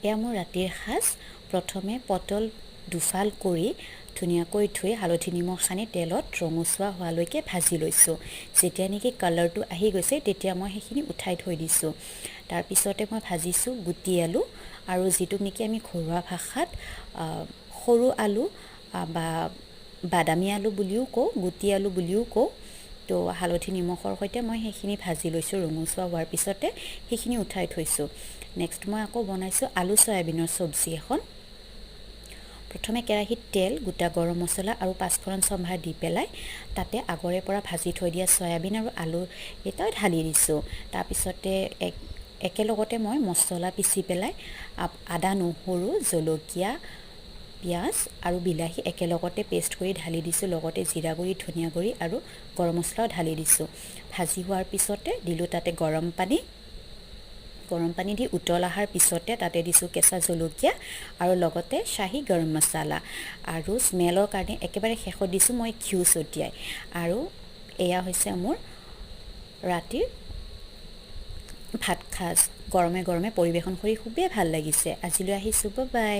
এয়া মোৰ ৰাতিৰ সাজ। প্ৰথমে পটল দুফাল কৰি ধুনীয়াকৈ ধুই হালধি নিমখ সানি তেলত ৰঙচুৱা হোৱালৈকে ভাজি লৈছোঁ। যেতিয়া নেকি কালাৰটো আহি গৈছে, তেতিয়া মই সেইখিনি উঠাই থৈ দিছোঁ। তাৰপিছতে মই ভাজিছোঁ গুটি আলু আৰু যিটোক নেকি আমি ঘৰুৱা ভাষাত সৰু আলু বা বাদামী আলু বুলিও কওঁ, গুটি আলু বুলিও কওঁ। তো হালধি নিমখৰ সৈতে মই সেইখিনি ভাজি লৈছোঁ। ৰঙচুৱা হোৱাৰ পিছতে সেইখিনি উঠাই থৈছোঁ। নেক্সট মই আকৌ বনাইছোঁ আলু চয়াবিনৰ চব্জি এখন। প্ৰথমে কেৰাহীত তেল, গোটা গৰম মছলা আৰু পাঁচফোৰণ চম্ভাৰ দি পেলাই তাতে আগৰে পৰা ভাজি থৈ দিয়া চয়াবিন আৰু আলু কেইটাও ঢালি দিছোঁ। তাৰপিছতে একেলগতে মই মছলা পিচি পেলাই আদা, নহৰু, জলকীয়া, পিঁয়াজ আৰু বিলাহী একেলগতে পেষ্ট কৰি ঢালি দিছোঁ। লগতে জিৰা গুড়ি, ধনিয়া গুড়ি আৰু গৰম মছলাও ঢালি দিছোঁ। ভাজি হোৱাৰ পিছতে দিলোঁ তাতে গৰম পানী। গৰম পানী দি উতল অহাৰ পিছতে তাতে দিছোঁ কেঁচা জলকীয়া আৰু লগতে শ্বাহী গৰম মছলা আৰু স্মেলৰ কাৰণে একেবাৰে শেষত দিছোঁ মই ঘিউ ছটিয়াই। আৰু এয়া হৈছে মোৰ ৰাতিৰ ভাত সাজ। গৰমে গৰমে পৰিৱেশন কৰি খুবেই ভাল লাগিছে। আজিলৈ আহিছোঁ, বাই।